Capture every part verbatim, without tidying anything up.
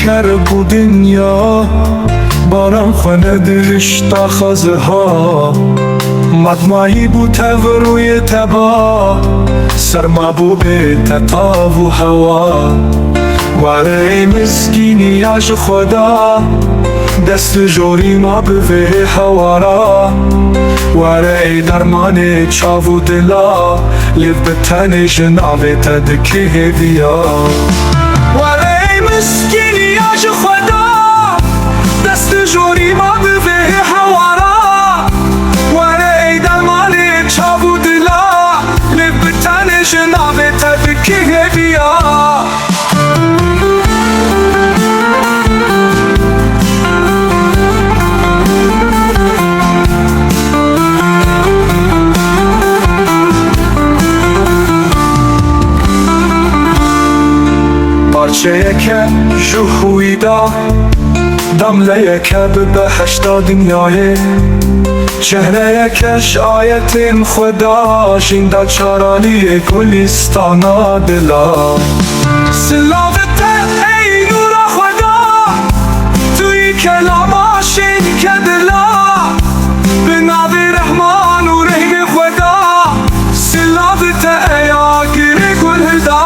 Ger bû dinya baran xwe nedihişta xeziha, matmayî bû tevir û yê teba, serma bû bê te tav û hewa. Were ey miskîniya ji Xweda, dest û jorî ma bi vê hewara. Were ey dermanê çav û dila, lêv bi tenê ji navê te dikê hêviya. Were ey miskîniya ji Xweda, dest û jorî ma bi vê hewara. Were ey dermanê çav û dila, lêv bi tenê ji navê te dikê hêviya. Parçeyeke ji hûî da, damleyeke bi behişta dinyayê. Çehreyeke ji ayetên Xweda, jînda çaraniyê gulîstana dila. Silav te ey nûra Xweda, tu yî kelama şênke dila. Bi navê Rehman û Rehîmê Xweda, silav te ey agirê gulhilda.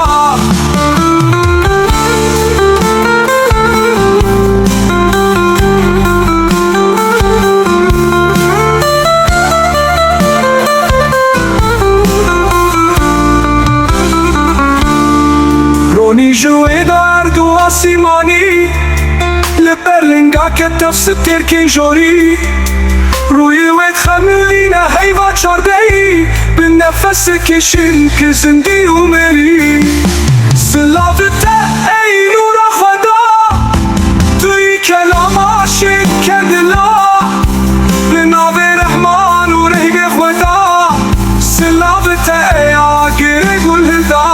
Ronî ji wê de erd û asîmanî, li ber lingake tev stêrkên jorî. Rûyê wê dixemilîne heyva çardehî, bi nefesekê şênke zindî û merî. Silav te ey nûra Xweda, tu yî kelama şênke dila. Bi navê Rehman û Rehîmê Xweda, silav te ey agirê gulhilda.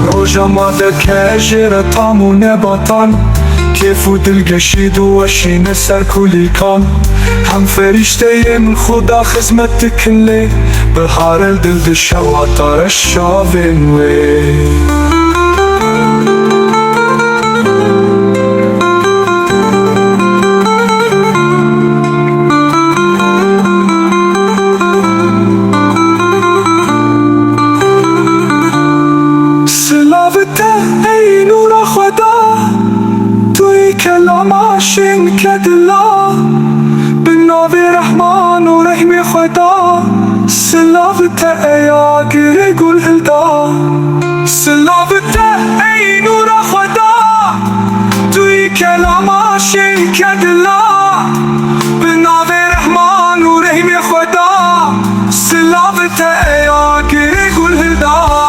Roja ma deke jê re tam û nebatan, kêf û dilgeşî diweşîne ser kulîkan. Hem ferîşteyên Xuda xizmet dikin lê, bihare dil di şewa tare şavên wê. Silav te ey nûra Xweda, tu yî kelama şênke dila. Bi navê Rehman û Rehîmê Xweda, silav te ey agirê gulhilda. Silav te ey nûra Xweda, tu yî kelama şênke dila. Bi navê Rehman û Rehîmê Xweda, silav te ey agirê gulhilda.